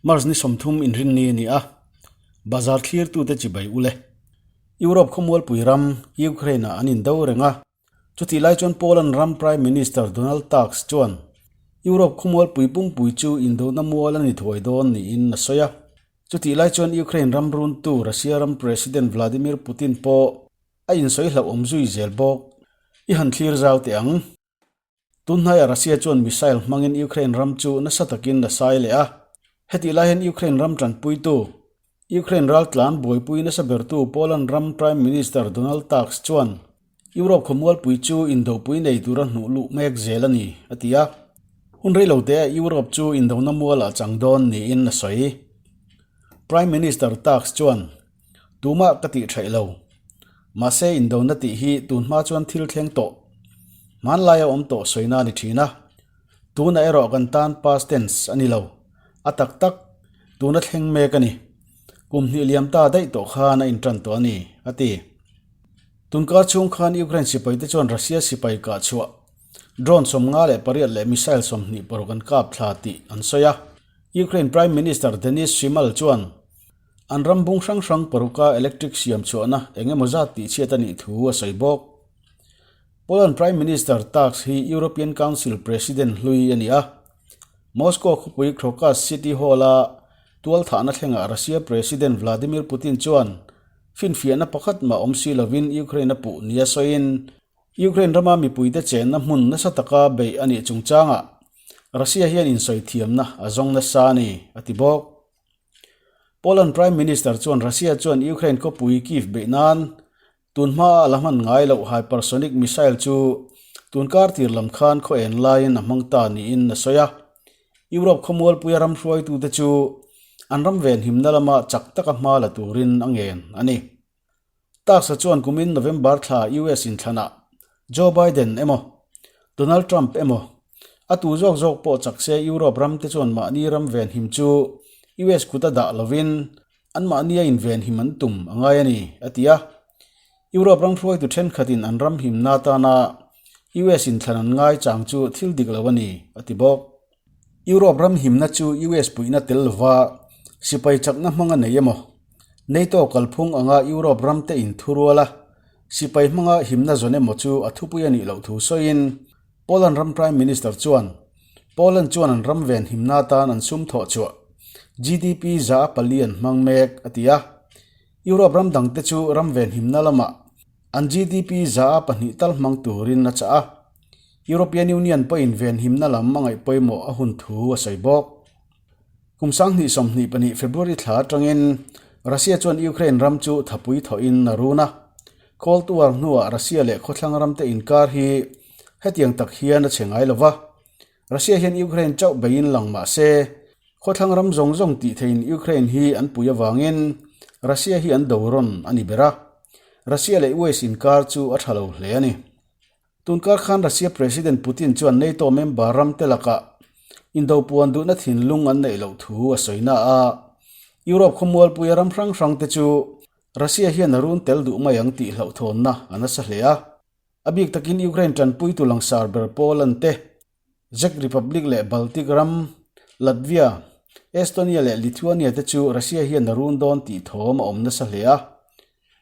March ni 30 inrinni a ni a, bazar thlirtute chibai ule. Europe khawmualpui ram Ukraine-ah an indo reng a, chutih lai chuan Poland ram Prime Minister Donald Tusk chuan Europe khawmualpui pumpui chu indona mual a ni thuai dawn niin a sawi a. Chutih lai chuan Ukraine ram runtu Russia ram President Vladimir Putin pawh a insawi hlauhawm zui zel bawk. I han thlir zau teh ang. Tunhnaiah Russia chuan missile hmangin Ukraine ram chu nasa takin a sai leh a. Hetih lai hian Ukraine ram tanpuitu, Ukraine raltlan buaipui nasa bertu Poland ram Prime Minister Donald Tusk chuan Europe khawmualpui chu indopui nei tura hnuh luh mek zel a ni, a ti a. Hun rei lo teah Europe chu indona mualah chang dawn niin a sawi. Prime Minister Tusk chuan, Tumah ka tih theih lo. Mahse indona tih hi tunhma chuan thil thleng tawh. Hmanlaia awm tawh sawina a ni thin a. Tunah erawh kan tan past tense a ni lo. A tak tak, tuna thleng mek a ni. Kum hnih liam ta daih tawh khan a intan tawh a ni, a ti. Tunkar chhung khan Ukraine sipaite chuan Russia sipai kah chhuah drone 58 leh missile 26 an kap thla tih an sawi a. Ukraine Prime Minister Denys Shmyhal chuan An ram bung hrang hrang paruka electric siam chhuahna eng emaw zat tih chhiat a nih thu a sawi bawk. Poland Prime Minister Tusk hi European Council President hlui a ni a. Moscow khawpui Crocus City Hall-a tualthahna thlengah Russia President Vladimir Putin chuan finfiahna pakhat mah awm si lovin Ukraine a puh nia sawiin Ukraine rama mipuite chenna hmun nasa taka beih a nih chungchangah Russia hian insawi thiamna a zawng nasa a ni, a ti bawk. Poland Prime Minister chuan Russia chuan Ukraine khawpui Kyiv beih nan tun hmaa a la hman ngai loh hypersonic missile chu tun kar tir lam khan khaw en laiin a hmang ta niin a sawi a. Europe khawmualpuia ram hruaitute chu an ram venhimna lama chak taka hma la turin a ngen a ni. Tusk-a chuan kumin November thla US inthlanah Joe Biden emaw, Donald Trump emaw a tu zawk zawk pawh chak se Europe ram te chuan mahni ram venhim chu US kut a dah lovin an mahnia invenhim an tum a ngai a ni, a ti a. Europe ram hruaitu thenkhatin an ram himna atana US inthlan an ngai chang chu thil dik lo a ni, a ti bawk. Europe ram himna chu US puihna tel lova sipai chakna hmang a nei emaw? NATO kalphung anga Europe ram te inthurual a, sipai hmanga himna zawn emaw chu a thupui a nih loh thu sawiin Poland ram Prime Minister chuan Poland chuan an ram ven himna atan an sum thawh chhuah GDP za a pali an hmang mek a ti a. Europe ram dangte chu ram ven himna lamah an GDP za a pahnih tal hmang turin a chah a. European Union pawhin ven himna lam a ngaih pawimawh a hun thu a sawi bawk. Kum 2022 February thla atangin Russia chuan Ukraine ram chu thapui thawhin a run a. Cold War hnuah Russia leh khawthlang ramte inkar hi hetiang tak hian a che ngai lo va. Russia hian Ukraine chauh beiin lang mah se, khawthlang ram zawng zawng tih theiin Ukraine hi an pui avangin Russia hi an do rawn a ni ber a. Russia leh US inkar chu a tha lo hle a ni. Tunkar khan Russia President Putin chuan NATO member ramte lakah indopuan duhna thinlung an neih loh thu a sawi na a, Europe khawmualpuia ram hrang hrangte chu Russia hian a run tel duh mai ang tih hlauhthawnna a nasa hle a. A bik takin Ukraine tanpuitu langsar ber Poland te, Czech Republic leh Baltic ram, Latvia, Estonia leh Lithuania te chu Russia hian a run dawn tih thawm a awm nasa hle a.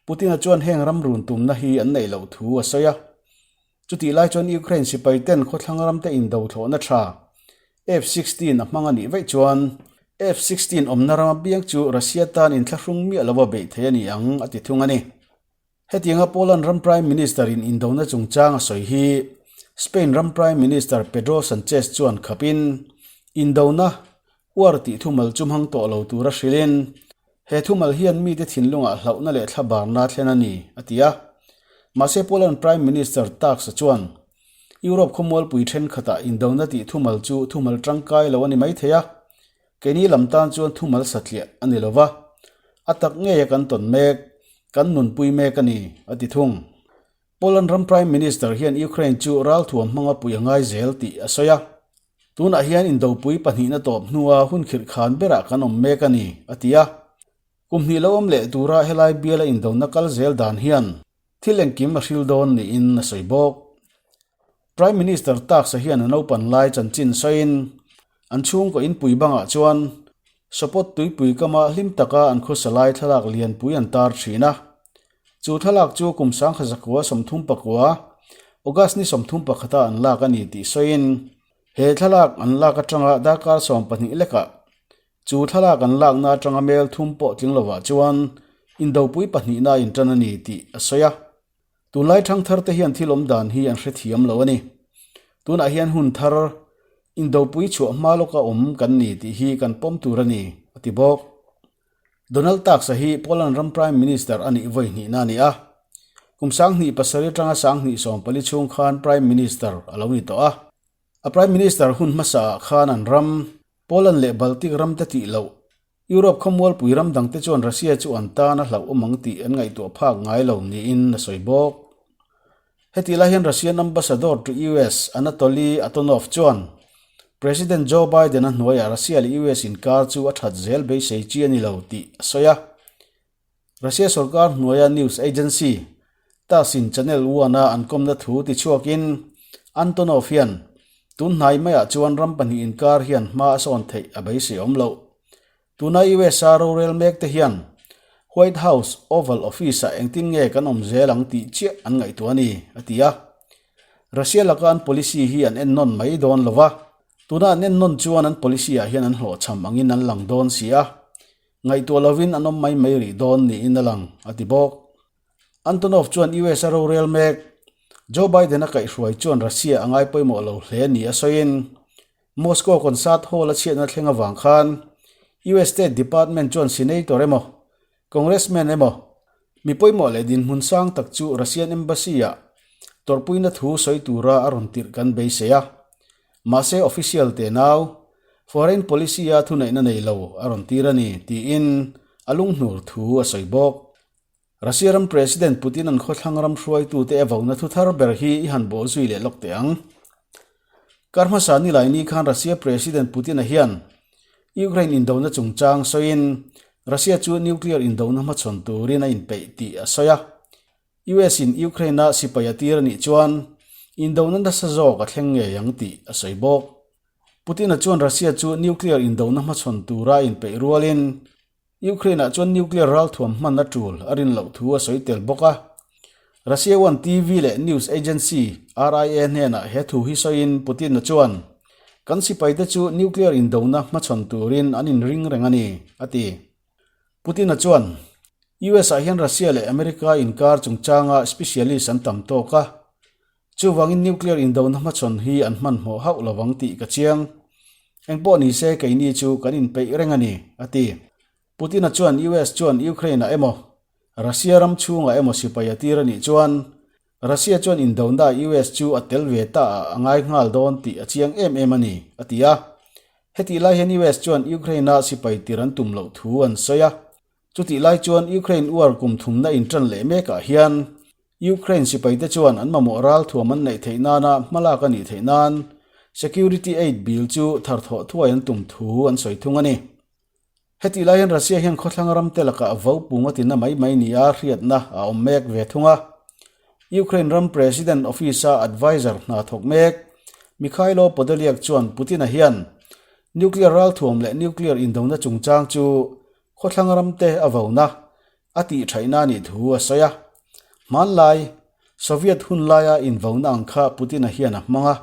Putin-a chuan heng ram run tumna hi an neih loh thu a sawi a. Chutih lai chuan Ukraine sipai ten khawthlang ramte indo thlawhna tha F-16 a hmang a nih vaih chuan F-16 awmna ram apiang chu Russia tan inthlahrung miah lova beih thei a ni ang a ti thung a ni. Hetianga Poland ram Prime Minister-in indona chungchang a sawi hi Spain ram Prime Minister Pedro Sanchez chuan khapin indona uar tih thumal chu hmang tawh lo tura hrilhin He thumal hian mite thinlungah hlauhna leh thlabarna thlen a ni, a ti a. Mahse Poland Prime Minister Tusk-a chuan Europe khawmualpui thenkhatah indona tih thumal chu thumal tangkai lo a ni mai thei a, keini lam tan chuan thumal satliah a ni lo va, a tak ngeia kan tawn mek, kan nunpui mek a ni, a ti thung. Poland ram Prime Minister hian Ukraine chu ralthuam hmanga pui a ngai zel tih a sawi a. Tunah hian indopui pahnihna tawp hnua hun khirh khan berah kan awm mek a ni, a ti a. Kum hnih lo awm leh tura helai biala indona kal zel dan hian thil engkim a hril dawn niin a sawi bawk. Prime Minister Tusk-a hian a naupan lai chanchin sawiin an chhungkaw inpui bangah chuan. Sopot tuipui kama hlim taka an khawsa lai thlalak lianpui an tar thin a. Chu thlalak chu kum sangkha zakua 39 August ni 31 a an lak a ni tih sawiin he thlalak an lak atanga darkar 12 lekah chu thlalak an lakna atanga mel thum pawh tling lovah chuan indopui pahnihna a intan a ni tih a sawi a. Tunlai thangthar te hian thil awm dan hi an hrethiam lo a ni. Tunah hian hun thar indopui chhuah hma lawka awm kan ni tih hi kan pawm tur a ni, a ti bawk. Donald Tusk-a hi Poland ram Prime Minister a nih vawi hnihna a ni a. Kum 2007 atanga 2014 chhung khan Prime Minister a lo ni tawh a. A Prime Minister hun hmasaah khan an ram, Poland leh Baltic ram te tih loh, Europe khawmualpui ram dangte chuan Russia chu an tan a hlauhawm ang tih an ngaihtuah phak ngai lo niin a sawi bawk. Hetih lai hian Russian Ambassador to US Anatoly Atonov chuan President Joe Biden-a hnuaiah Russia leh US inkar chu a that zel beisei chi a ni lo tih a sawi a. Russia sorkar hnuaia news agency TASS-in Channel One-a an kawmna thu tichhuakin Antonov hian tun hnai maiah chuan ram pahnih inkar hian hma a sawn theih a beisei awm loh. Tuna USA rorel mek te hian White House Oval Office-ah engtin nge kan awm zel ang tih chiah an ngaihtuah a ni, a ti a. Russia laka an policy hi an ennawn mai dawn lo va, tuna an ennawn chuan an policy-ah hian an hlawhchham angin an lang dawn si a. Ngaihtuah lovin an awm mai mai rih dawn niin a lang, a ti bawk. Antonov chuan US a rorel mek. Joe Biden a kaihhruai chuan Russia a ngai pawimawh lo hle ni a sawiin, Moscow concert hall a chhiatna thleng avang khan US State Department chuan Senator emaw, Congressman emaw, mi pawimawh leh dinhmun sang tak chu Russian Embassy-ah tawrhpuina thu sawi tura a rawn tirh kan beisei a. Mahse official tenau, foreign policy-a thuneihna nei lo a rawn tir a ni, tiin a lunghnur thu a sawi bawk. Russia ram President Putin-a'n khawthlang ram hruaitute a vona thu thar ber hi i han bawh zui leh lawk teh ang. Kar hmasa nilaini khan Russia President Putin-a hian Ukraine indona chungchang sawiin Russia chu nuclear indona hmachhawn turin a inpeih tih a sawi a. US in Ukraine a sipai a tir a nih chuan indona nasa zawk a thleng ngei ang tih a sawi bawk. Putin-a chuan Russia chu nuclear indona hmachhawn tura a inpeih rualin Ukraine-ah chuan nuclear ralthuam hman a tul a rin loh thu a sawi tel bawk a. Russia One TV leh news agency RIA hnenah he thu hi sawiin Putin-a chuan, Kan sipaite chu nuclear indona hmachhawn turin an inring reng a ni, a ti. Putin-a chuan, US-ah hian Russia leh America inkar chungchanga specialist an tam tawk a, chuvangin nuclear indona hmachhawn hi an hmanhmawh hauh lo ang tih ka chiang. Engpawh ni se keini chu kan inpeih reng a ni, a ti. Putin-a chuan US chuan Ukraine-ah emaw, Russia ram chhungah emaw sipai a tir a nih chuan Russia chuan indona US chu a tel ve ta ah a ngai nghal dawn tih a chiang em em a ni, a ti a. Hetih lai hian US chuan Ukraine-a sipai tir an tum loh thu an sawi a. Chutih lai chuan Ukraine war kum thumna intan leh mekah hian Ukraine sipaite chuan an mamawh ralthuam an neih theih nana hmalak a nih theih nan Security Aid Bill chu tharthawh thuai an tum thu an sawi thung a ni. Hetih lai hian Russia hian khawthlang ramte lakah vo pung a tina mai mai nia hriatna a awm mek ve thung a. Ukraine ram President Office-a adviser hna thawk mek Mykhailo Podolyak chuan Putin-a hian nuclear ralthuam leh nuclear indona chungchang chu khawthlang ramte a vona a tihṭhaihna a nih thu a sawi a. Hmanlai, Soviet hun laia invona ang kha Putin-a hian a hmang a,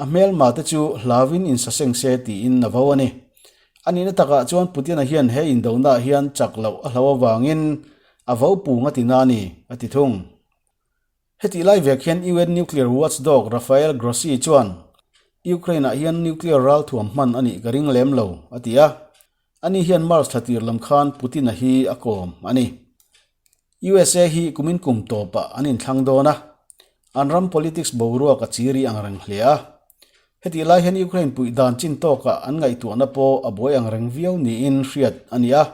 a hmelma te chu hlauin insaseng se tiin a vo a ni. A nihna takah chuan Putin-a hian he indonaah hian chak loh a hlo avangin a vo pung a ti na a ni, a ti thung. Hetih lai vek hian UN nuclear watchdog Rafael Grossi chuan Ukraine-ah hian nuclear ralthuam hman a nih ka ring lem lo, a ti a. Ani hian March thla tir lam khan Putin-a hi a kawm a ni. USA hi kumin kum tawpah an inthlang dawn a, an ram politics boruak a chiri ang reng hle a. Hetih lai hian Ukraine puih dan chin tawkah an ngaihtuahna pawh a buai ang reng viau niin hriat a ni a.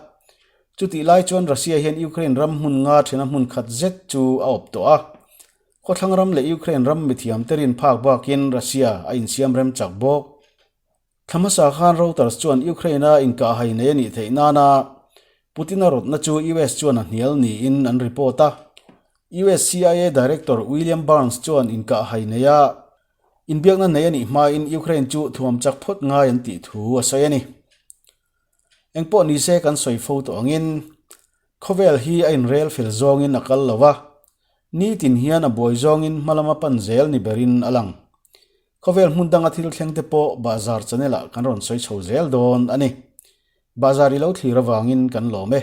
Chutih lai chuan Russia hian Ukraine ram hmun nga thena hmun khat zet chu a awp tawh a. Khawthlang ram leh Ukraine ram mithiamte rin phak bakin Russia a insiam rem chak bawk. Thla hmasa khan Reuters chuan Ukraine-a inkahhai nei a nih theih nana Putin-a rawtna chu US chuan a hnial niin an report a. US CIA Director William Burns chuan inkahhai neia inbiakna nei a nih hmain Ukraine chu thuam chak phawt ngai an tih thu a sawi a ni. Engpawh nise kan sawi fo tawh angin khawvel hi a inrel fel zawngin a kal lo a, nitin hian a buai zawngin hmalama pan zel ni berin a lang. Khawvel hmun danga thil thleng te pawh Bahzar channel ah kan rawn sawi chho zel dawn a ni. Bahzar i lo thlir avangin kan lawm e.